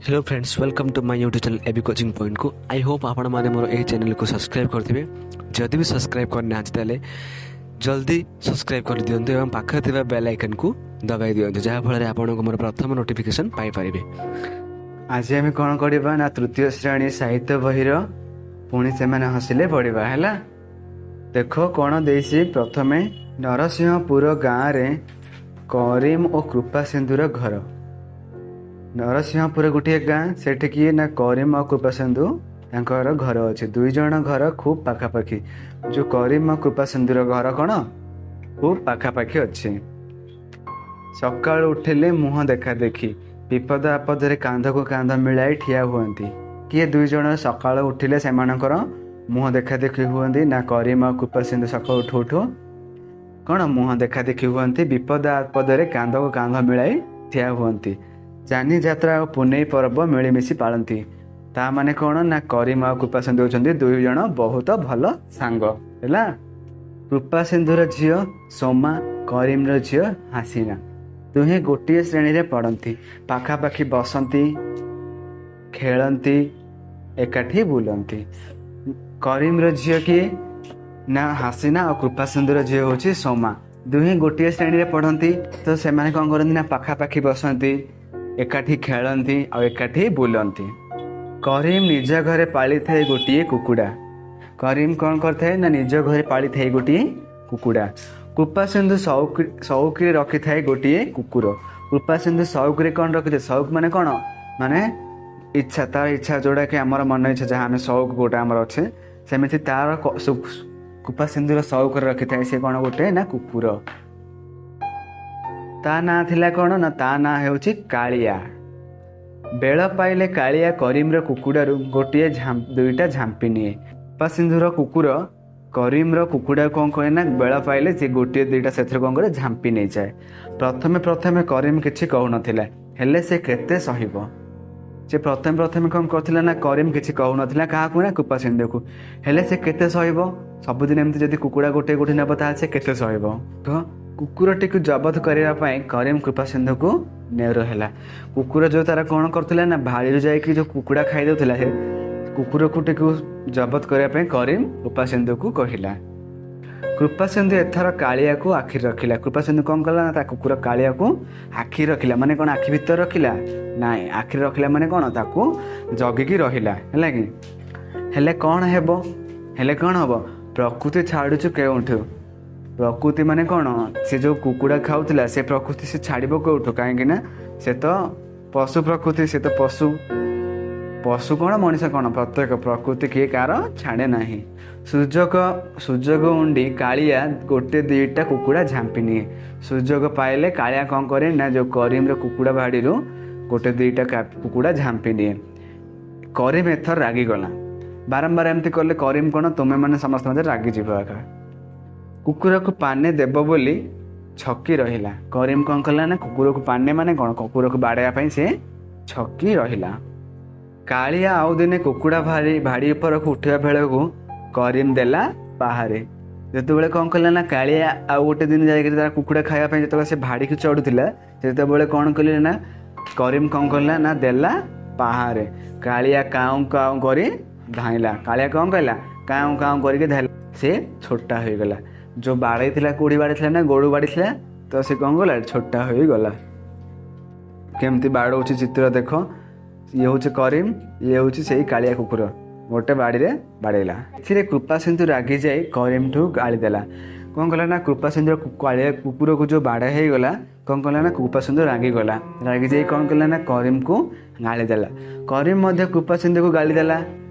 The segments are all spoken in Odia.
Hello friends, welcome to my YouTube channel AB coaching ପଏଣ୍ଟକୁ। I Hope ଆପଣମାନେ ମୋର ଏହି ଚ୍ୟାନେଲକୁ ସବସ୍କ୍ରାଇବ୍ କରିଥିବେ। ଯଦି ବି ସବସ୍କ୍ରାଇବ୍ କରିନାହାନ୍ତି, ତାହେଲେ ଜଲ୍ଦି ସବସ୍କ୍ରାଇବ୍ କରିଦିଅନ୍ତୁ ଏବଂ ପାଖରେ ଥିବା ବେଲ୍ ଆଇକନ୍କୁ ଦବାଇ ଦିଅନ୍ତୁ, ଯାହାଫଳରେ ଆପଣଙ୍କୁ ମୋର ପ୍ରଥମ ନୋଟିଫିକେସନ୍ ପାଇପାରିବେ। ଆଜି ଆମେ କ'ଣ କରିବା ନା, ତୃତୀୟ ଶ୍ରେଣୀ ସାହିତ୍ୟ ବହିର "ପୁଣି ସେମାନେ ହସିଲେ" ପଢ଼ିବା। ହେଲା, ଦେଖ କ'ଣ ଦେଇଛି। ପ୍ରଥମେ, ନରସିଂହପୁର ଗାଁରେ କରିମ ଓ କୃପା ସିନ୍ଧୁର ଘର। ନରସିଂହପୁର ଗୋଟିଏ ଗାଁ। ସେଠିକି ନା କରିମ ଆଉ କୃପା ସିନ୍ଧୁ ତାଙ୍କର ଘର ଅଛି। ଦୁଇ ଜଣ ଘର ଖୁବ୍ ପାଖାପାଖି। ଯୋଉ କରିମ ଆଉ କୃପା ସିନ୍ଧୁର ଘର କ'ଣ ଖୁବ୍ ପାଖାପାଖି ଅଛି। ସକାଳୁ ଉଠିଲେ ମୁହଁ ଦେଖା ଦେଖି, ବିପଦ ଆପଦରେ କାନ୍ଧକୁ କାନ୍ଧ ମିଳାଇ ଠିଆ ହୁଅନ୍ତି। କିଏ ଦୁଇ ଜଣ ସକାଳୁ ଉଠିଲେ ସେମାନଙ୍କର ମୁହଁ ଦେଖା ଦେଖି ହୁଅନ୍ତି ନା, କରିମ ଆଉ କୃପା ସିନ୍ଧୁ ସକାଳୁ ଉଠୁ ଉଠୁ କ'ଣ ମୁହଁ ଦେଖା ଦେଖି ହୁଅନ୍ତି। ବିପଦ ଆପଦରେ କାନ୍ଧକୁ କାନ୍ଧ ମିଳାଇ ଠିଆ ହୁଅନ୍ତି। ଯାନି ଯାତ୍ରା ଓ ପୁନେଇ ପର୍ବ ମିଳିମିଶି ପାଳନ୍ତି। ତା ମାନେ କ'ଣ ନା, କରିମ ଆଉ କୃପା ସିନ୍ଧୁ ହେଉଛନ୍ତି ଦୁଇ ଜଣ ବହୁତ ଭଲ ସାଙ୍ଗ। ହେଲା, କୃପା ସିନ୍ଧୁର ଝିଅ ସୋମା, କରିମର ଝିଅ ହାସିନା। ଦୁହେଁ ଗୋଟିଏ ଶ୍ରେଣୀରେ ପଢ଼ନ୍ତି। ପାଖାପାଖି ବସନ୍ତି, ଖେଳନ୍ତି, ଏକାଠି ବୁଲନ୍ତି। କରିମର ଝିଅ କିଏ ନା ହାସିନା, ଆଉ କୃପା ସିନ୍ଧୁର ଝିଅ ହେଉଛି ସୋମା। ଦୁହେଁ ଗୋଟିଏ ଶ୍ରେଣୀରେ ପଢ଼ନ୍ତି, ତ ସେମାନେ କ'ଣ କରନ୍ତି ନା, ପାଖାପାଖି ବସନ୍ତି, ଏକାଠି ଖେଳନ୍ତି ଆଉ ଏକାଠି ବୁଲନ୍ତି। କରିମ ନିଜ ଘରେ ପାଳିଥାଏ ଗୋଟିଏ କୁକୁଡ଼ା। କରିମ କ'ଣ କରିଥାଏ ନା, ନିଜ ଘରେ ପାଳିଥାଏ ଗୋଟିଏ କୁକୁଡ଼ା। କୃପା ସିନ୍ଧୁ ସଉକିରେ ରଖିଥାଏ ଗୋଟିଏ କୁକୁର। କୃପା ସିନ୍ଧୁ ସଉକିରେ କ'ଣ ରଖିଥାଏ? ସଉକ ମାନେ କ'ଣ? ମାନେ ଇଚ୍ଛା, ତାର ଇଚ୍ଛା, ଯୋଉଟାକି ଆମର ମନ ଇଚ୍ଛା, ଯାହା ଆମେ ସଉକ ଗୋଟେ ଆମର ଅଛି, ସେମିତି ତାର କୃପା ସିନ୍ଧୁର ସଉକରେ ରଖିଥାଏ ସେ କ'ଣ ଗୋଟେ ନା କୁକୁର। ତା ନାଁ ଥିଲା କ'ଣ ନା, ତା ନାଁ ହେଉଛି କାଳିଆ। ବେଳ ପାଇଲେ କାଳିଆ କରିମର କୁକୁଡ଼ାରୁ ଗୋଟିଏ ଦୁଇଟା ଝାମ୍ପି ନିଏ। କୃପା ସିନ୍ଧୁର କୁକୁର କରିମର କୁକୁଡ଼ା କ'ଣ କରେ ନା, ବେଳ ପାଇଲେ ସେ ଗୋଟିଏ ଦୁଇଟା ସେଥିରୁ କ'ଣ କରେ, ଝାମ୍ପି ନେଇଯାଏ। ପ୍ରଥମେ ପ୍ରଥମେ କରିମ କିଛି କହୁନଥିଲା, ହେଲେ ସେ କେତେ ସହିବ? ସେ ପ୍ରଥମେ ପ୍ରଥମେ କ'ଣ କରୁଥିଲା ନା, କରିମ କିଛି କହୁନଥିଲା। କାହାକୁ ନା, କୃପା ସିନ୍ଧୁକୁ। ହେଲେ ସେ କେତେ ସହିବ? ସବୁଦିନ ଏମିତି ଯଦି କୁକୁଡ଼ା ଗୋଟେ ଗୋଟେ ନେବ, ତାହେଲେ ସେ କେତେ ସହିବ? ତ କୁକୁରଟିକୁ ଜବତ କରିବା ପାଇଁ କରିମ କୃପା ସିନ୍ଧୁକୁ ନେହୁରା ହେଲା। କୁକୁର ଯୋଉ ତାର କ'ଣ କରୁଥିଲା ନା, ଭାଡ଼ିରୁ ଯାଇକି ଯୋଉ କୁକୁଡ଼ା ଖାଇ ଦେଉଥିଲା, ସେ କୁକୁରକୁ ଟିକୁ ଜବତ କରିବା ପାଇଁ କରିମ କୃପା ସିନ୍ଧୁକୁ କହିଲା। କୃପା ସିନ୍ଧୁ ଏଥର କାଳିଆକୁ ଆଖିରେ ରଖିଲା। କୃପା ସିନ୍ଧୁ କ'ଣ କଲା ନା, ତା କୁକୁର କାଳିଆକୁ ଆଖିରେ ରଖିଲା। ମାନେ କ'ଣ, ଆଖି ଭିତରେ ରଖିଲା? ନାଇଁ, ଆଖିରେ ରଖିଲା ମାନେ କ'ଣ, ତାକୁ ଜଗିକି ରହିଲା। ହେଲା କି? ହେଲେ କ'ଣ ହେବ? ହେଲେ କ'ଣ ହବ? ପ୍ରକୃତି ଛାଡ଼ୁଛୁ କେଉଁଠୁ? ପ୍ରକୃତି ମାନେ କ'ଣ? ସେ ଯୋଉ କୁକୁଡ଼ା ଖାଉଥିଲା, ସେ ପ୍ରକୃତି ସେ ଛାଡ଼ିବ କେଉଁଠୁ? କାହିଁକି ନା ସେ ତ ପଶୁ ପ୍ରକୃତି, ସେ ତ ପଶୁ। ପଶୁ କ'ଣ, ମଣିଷ କ'ଣ, ପ୍ରତ୍ୟେକ ପ୍ରକୃତି କିଏ କାହାର ଛାଡ଼େ ନାହିଁ। ସୁଯୋଗ ଉଣ୍ଡି କାଳିଆ ଗୋଟେ ଦୁଇଟା କୁକୁଡ଼ା ଝାମ୍ପି ନିଏ। ସୁଯୋଗ ପାଇଲେ କାଳିଆ କ'ଣ କରେ ନା, ଯୋଉ କରିମର କୁକୁଡ଼ା ଭାଡ଼ିରୁ ଗୋଟେ ଦୁଇଟା କୁକୁଡ଼ା ଝାମ୍ପି ନିଏ। କରିମ ଏଥର ରାଗିଗଲା। ବାରମ୍ବାର ଏମିତି କଲେ କରିମ କ'ଣ, ତୁମେମାନେ ସମସ୍ତେ ମଧ୍ୟ ରାଗିଯିବ ଏକା। କୁକୁରକୁ ପାନେ ଦେବ ବୋଲି ଛକି ରହିଲା। କରିମ କ'ଣ କଲା ନା, କୁକୁରକୁ ପାନେ ମାନେ କ'ଣ, କୁକୁରକୁ ବାଡ଼େଇବା ପାଇଁ ସେ ଛକି ରହିଲା। କାଳିଆ ଆଉ ଦିନେ କୁକୁଡ଼ା ଭାଡ଼ି ଉପରକୁ ଉଠିବା ବେଳକୁ କରିମ ଦେଲା ପାହାରେ। ଯେତେବେଳେ କ'ଣ କଲା ନା, କାଳିଆ ଆଉ ଗୋଟେ ଦିନ ଯାଇକରି ତାର କୁକୁଡ଼ା ଖାଇବା ପାଇଁ ଯେତେବେଳେ ସେ ଭାଡ଼ିକୁ ଚଢୁଥିଲା, ସେତେବେଳେ କ'ଣ କଲେ ନା, କରିମ କ'ଣ କଲା ନା, ଦେଲା ପାହାରେ। କାଳିଆ କାଉଁ କାଉଁ କରି ଧାଇଁଲା। କାଳିଆ କ'ଣ କହିଲା? କାଉଁ କାଉଁ କରିକି ଧାଇଁଲା। ସେ ଛୋଟା ହୋଇଗଲା। ଯୋଉ ବାଡ଼େଇଥିଲା, କୋଉଠି ବାଡ଼େଇଥିଲା ନା, ଗୋଡ଼ ବାଡ଼ିଥିଲା, ତ ସେ କ'ଣ କଲା? ଛୋଟା ହୋଇଗଲା। କେମିତି ବାଡ଼ଉଛି ଚିତ୍ର ଦେଖ। ଇଏ ହେଉଛି କରିମ, ଇଏ ହେଉଛି ସେଇ କାଳିଆ କୁକୁର। ଗୋଟେ ବାଡ଼ିରେ ବାଡ଼େଇଲା। ଏଥିରେ କୃପା ସିନ୍ଧୁ ରାଗି ଯାଇ କରିମଠୁ ଗାଳି ଦେଲା। କ'ଣ କଲା ନା, କୃପା ସିନ୍ଧୁ କାଳିଆ କୁକୁରକୁ ଯୋଉ ବାଡ଼ ହେଇଗଲା, କ'ଣ କଲା ନା, କୃପା ସିନ୍ଧୁ ରାଗିଗଲା। ରାଗି ଯାଇ କ'ଣ କଲା ନା, କରିମକୁ ଗାଳି ଦେଲା। କରିମ ମଧ୍ୟ କୃପା ସିନ୍ଧୁକୁ ଗାଳି ଦେଲା।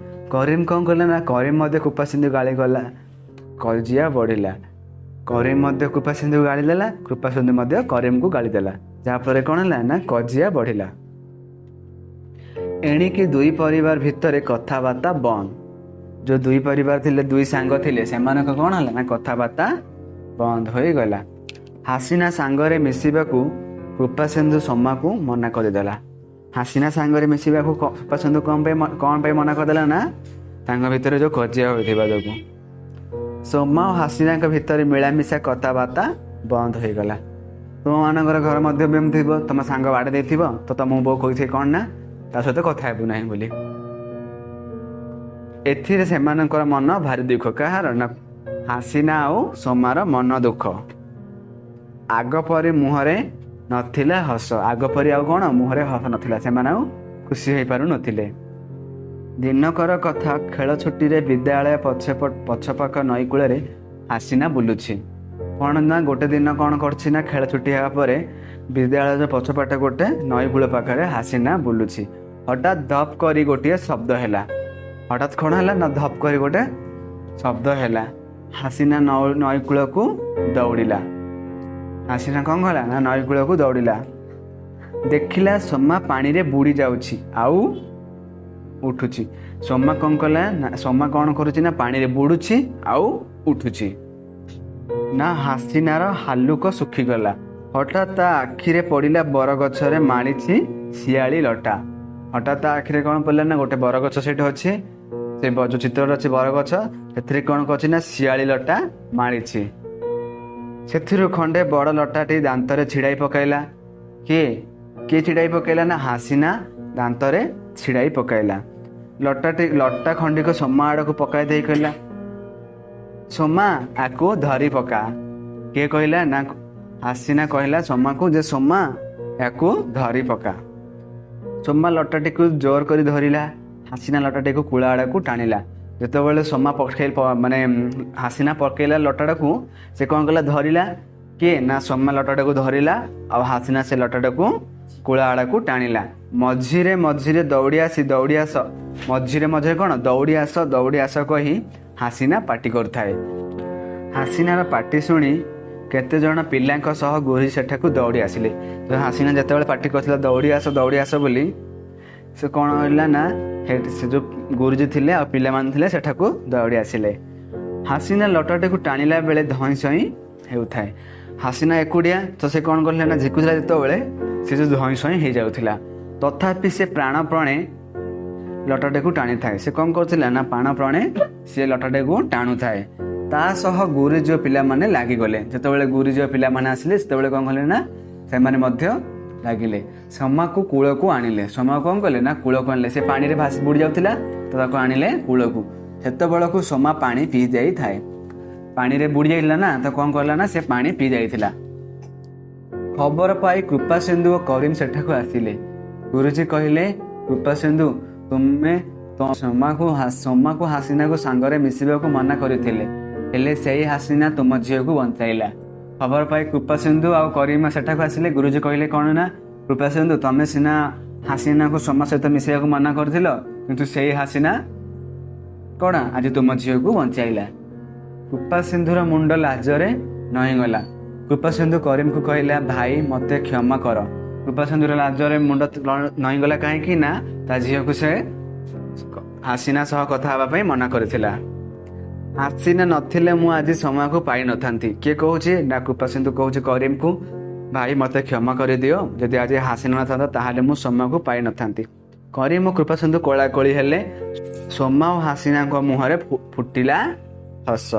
କରିମ କ'ଣ କଲା ନା, କରିମ ମଧ୍ୟ କୃପା ସିନ୍ଧୁ ଗାଳି କଲା। କଜିଆ ବଢ଼ିଲା। କରିମ ମଧ୍ୟ କୃପା ସିନ୍ଧୁକୁ ଗାଳି ଦେଲା, କୃପା ସିନ୍ଧୁ ମଧ୍ୟ କରିମକୁ ଗାଳି ଦେଲା। ଯାହାଫଳରେ କ'ଣ ହେଲା ନା, କଜିଆ ବଢ଼ିଲା। ଏଣିକି ଦୁଇ ପରିବାର ଭିତରେ କଥାବାର୍ତ୍ତା ବନ୍ଦ। ଯୋଉ ଦୁଇ ପରିବାର ଥିଲେ, ଦୁଇ ସାଙ୍ଗ ଥିଲେ, ସେମାନଙ୍କ କ'ଣ ହେଲା ନା, କଥାବାର୍ତ୍ତା ବନ୍ଦ ହୋଇଗଲା। ହାସିନା ସାଙ୍ଗରେ ମିଶିବାକୁ କୃପା ସିନ୍ଧୁ ସୋମାକୁ ମନା କରିଦେଲା। ହାସିନା ସାଙ୍ଗରେ ମିଶିବାକୁ କୃପା ସିନ୍ଧୁ କ'ଣ ପାଇଁ ମନା କରିଦେଲା ନା, ତାଙ୍କ ଭିତରେ ଯୋଉ କଜିଆ ହୋଇଥିବା ଯୋଗୁଁ। ସୋମା ଓ ହାସିନାଙ୍କ ଭିତରେ ମିଳାମିଶା, କଥାବାର୍ତ୍ତା ବନ୍ଦ ହୋଇଗଲା। ତୁମମାନଙ୍କର ଘର ମଧ୍ୟ ବି ଏମିତି ଥିବ। ତମ ସାଙ୍ଗ ବାଡ଼େଇ ଦେଇଥିବ, ତ ତମ ବୋଉ କହିଥିବେ କ'ଣ ନା ତା ସହିତ କଥା ହେବୁ ନାହିଁ ବୋଲି। ଏଥିରେ ସେମାନଙ୍କର ମନ ଭାରି ଦୁଃଖ। କାହାର ନା ହାସିନା ଆଉ ସୋମାର ମନ ଦୁଃଖ। ଆଗ ପରି ମୁହଁରେ ନଥିଲା ହସ। ଆଗ ପରି ଆଉ କ'ଣ ମୁହଁରେ ହସ ନଥିଲା, ସେମାନେ ଆଉ ଖୁସି ହେଇପାରୁନଥିଲେ। ଦିନକର କଥା, ଖେଳ ଛୁଟିରେ ବିଦ୍ୟାଳୟ ପଛପାଖ ନଈକୂଳରେ ହାସିନା ବୁଲୁଛି। କ'ଣ ନା ଗୋଟେ ଦିନ କ'ଣ କରୁଛି ନା ଖେଳ ଛୁଟି ହେବା ପରେ ବିଦ୍ୟାଳୟର ପଛପଟେ ଗୋଟେ ନଈକୂଳ ପାଖରେ ହାସିନା ବୁଲୁଛି। ହଠାତ୍ ଧପ୍ କରି ଗୋଟିଏ ଶବ୍ଦ ହେଲା। ହଠାତ୍ କ'ଣ ହେଲା ନା ଧପ୍ କରି ଗୋଟେ ଶବ୍ଦ ହେଲା। ହାସିନା ନଈକୂଳକୁ ଦୌଡ଼ିଲା। ହାସିନା କ'ଣ କଲା ନା ନଈକୂଳକୁ ଦୌଡ଼ିଲା। ଦେଖିଲା ସୋମା ପାଣିରେ ବୁଡ଼ି ଯାଉଛି ଆଉ ଉଠୁଛି। ସୋମା କ'ଣ କଲା ନା ସୋମା କ'ଣ କରୁଛି ନା ପାଣିରେ ବୁଡ଼ୁଛି ଆଉ ଉଠୁଛି। ନା ହାସିନାର ହାଲୁକ ଶୁଖିଗଲା। ହଠାତ୍ ତା ଆଖିରେ ପଡ଼ିଲା ବରଗଛରେ ମାଡ଼ିଛି ଶିଆଳି ଲଟା। ହଠାତ୍ ତା ଆଖିରେ କ'ଣ ପଡ଼ିଲା ନା ଗୋଟେ ବରଗଛ ସେଇଠି ଅଛି, ସେ ଯୋଉ ଚିତ୍ରରେ ଅଛି ବରଗଛ, ସେଥିରେ କ'ଣ କରିଛି ନା ଶିଆଳି ଲଟା ମାଡ଼ିଛି। ସେଥିରୁ ଖଣ୍ଡେ ବଡ଼ ଲଟାଟି ଦାନ୍ତରେ ଛିଡ଼ାଇ ପକାଇଲା। କିଏ କିଏ ଛିଡ଼ାଇ ପକାଇଲା ନା ହାସିନା ଦାନ୍ତରେ ଛିଡ଼ାଇ ପକାଇଲା। ଲଟା ଖଣ୍ଡିକ ସୋମା ଆଡ଼କୁ ପକାଇ ଦେଇ କହିଲା, ସୋମା ଆକୁ ଧରି ପକା। କିଏ କହିଲା ନା ହାସିନା କହିଲା ସୋମାକୁ ଯେ ସୋମା ୟାକୁ ଧରି ପକା। ସୋମା ଲଟାଟିକୁ ଜୋର କରି ଧରିଲା। ହାସିନା ଲଟାଟିକୁ କୂଳ ଆଡ଼କୁ ଟାଣିଲା। ଯେତେବେଳେ ସୋମା ପକେଇ ମାନେ ହାସିନା ପକେଇଲା ଲଟାଟାକୁ, ସେ କ'ଣ କଲା ଧରିଲା। କିଏ ନା ସୋମା ଲଟାଟାକୁ ଧରିଲା ଆଉ ହାସିନା ସେ ଲଟାଟାକୁ କୂଳ ଆଡ଼କୁ ଟାଣିଲା। ମଝିରେ ମଝିରେ ଦୌଡ଼ି ଆସି ଦୌଡ଼ି ଆସ, ମଝିରେ ମଝିରେ କ'ଣ ଦୌଡ଼ି ଆସ ଦୌଡ଼ି ଆସ କହି ହାସିନା ପାଟି କରୁଥାଏ। ହାସିନାର ପାଟି ଶୁଣି କେତେଜଣ ପିଲାଙ୍କ ସହ ଗୁରୁଜୀ ସେଠାକୁ ଦୌଡ଼ି ଆସିଲେ। ତ ହାସିନା ଯେତେବେଳେ ପାଟି କରୁଥିଲା ଦୌଡ଼ି ଆସ ଦୌଡ଼ି ଆସ ବୋଲି, ସେ କ'ଣ ହେଲା ନା ସେ ଯୋଉ ଗୁରୁଜୀ ଥିଲେ ଆଉ ପିଲାମାନେ ଥିଲେ ସେଠାକୁ ଦୌଡ଼ି ଆସିଲେ। ହାସିନା ଲଟାଟିକୁ ଟାଣିଲା ବେଳେ ଧଇଁ ସଇଁ ହେଉଥାଏ। ହାସିନା ଏକୁଟିଆ, ତ ସେ କ'ଣ କରିଲା ନା ଝିକୁଥିଲା ଯେତେବେଳେ ସେ ଯୋଉ ଧଇଁ ସଇଁ ହେଇଯାଉଥିଲା, ତଥାପି ସେ ପ୍ରାଣପ୍ରଣେ ଲଟାଟିକୁ ଟାଣିଥାଏ। ସେ କ'ଣ କରୁଥିଲା ନା ପ୍ରାଣପ୍ରଣେ ସେ ଲଟାଟିକୁ ଟାଣୁଥାଏ। ତା ସହ ଗୁରୁଜୀ ଓ ପିଲାମାନେ ଲାଗିଗଲେ। ଯେତେବେଳେ ଗୁରୁଜୀ ଓ ପିଲାମାନେ ଆସିଲେ ସେତେବେଳେ କ'ଣ କଲେ ନା ସେମାନେ ମଧ୍ୟ ଲାଗିଲେ। ସୋମାକୁ କୂଳକୁ ଆଣିଲେ। ସୋମାକୁ କ'ଣ କଲେ ନା କୂଳକୁ ଆଣିଲେ। ସେ ପାଣିରେ ଭାସି ବୁଡ଼ି ଯାଉଥିଲା, ତ ତାକୁ ଆଣିଲେ କୂଳକୁ। ସେତେବେଳକୁ ସୋମା ପାଣି ପିଇ ଯାଇଥାଏ। ପାଣିରେ ବୁଡ଼ି ଯାଇଥିଲା ନା, ତ କ'ଣ କଲା ନା ସେ ପାଣି ପିଇ ଯାଇଥିଲା। ଖବର ପାଇ କୃପାସିନ୍ଧୁ ଓ କରିମ ସେଠାକୁ ଆସିଲେ। ଗୁରୁଜୀ କହିଲେ, କୃପାସିନ୍ଧୁ, ତୁମେ ସୋମାକୁ ହାସିନାକୁ ସାଙ୍ଗରେ ମିଶିବାକୁ ମନା କରିଥିଲେ, ହେଲେ ସେଇ ହାସିନା ତୁମ ଝିଅକୁ ବଞ୍ଚାଇଲା। ଖବର ପାଇ କୃପାସିନ୍ଧୁ ଆଉ କରିମ ସେଠାକୁ ଆସିଲେ। ଗୁରୁଜୀ କହିଲେ କ'ଣ ନା କୃପାସିନ୍ଧୁ, ତମେ ସିନା ହାସିନାକୁ ସୋମା ସହିତ ମିଶିବାକୁ ମନା କରିଥିଲ, କିନ୍ତୁ ସେଇ ହାସିନା କ'ଣ ଆଜି ତୁମ ଝିଅକୁ ବଞ୍ଚାଇଲା। କୃପାସିନ୍ଧୁର ମୁଣ୍ଡ ଲାଜରେ ନଇଁଗଲା। କୃପାସିନ୍ଧୁ କରିମକୁ କହିଲା, ଭାଇ ମତେ କ୍ଷମା କର। କୃପାସିନ୍ଧୁର ଲାଜରେ ମୁଣ୍ଡ ନଇଁଗଲା କାହିଁକି ନା ତା ଝିଅକୁ ସେ ହାସିନା ସହ କଥା ହେବା ପାଇଁ ମନା କରିଥିଲା। ହାସିନା ନଥିଲେ ମୁଁ ଆଜି ସୋମାକୁ ପାଇନଥାନ୍ତି। କିଏ କହୁଛି ନା କୃପାସିନ୍ଧୁ କହୁଛି କରିମକୁ, ଭାଇ ମତେ କ୍ଷମା କରିଦିଅ, ଯଦି ଆଜି ହାସିନା ନଥାନ୍ତା ତାହେଲେ ମୁଁ ସୋମାକୁ ପାଇନଥାନ୍ତି। କରିମ ଓ କୃପାସିନ୍ଧୁ କୋଳାକୋଳି ହେଲେ। ସୋମା ଓ ହାସିନାଙ୍କ ମୁହଁରେ ଫୁଟିଲା ହସ।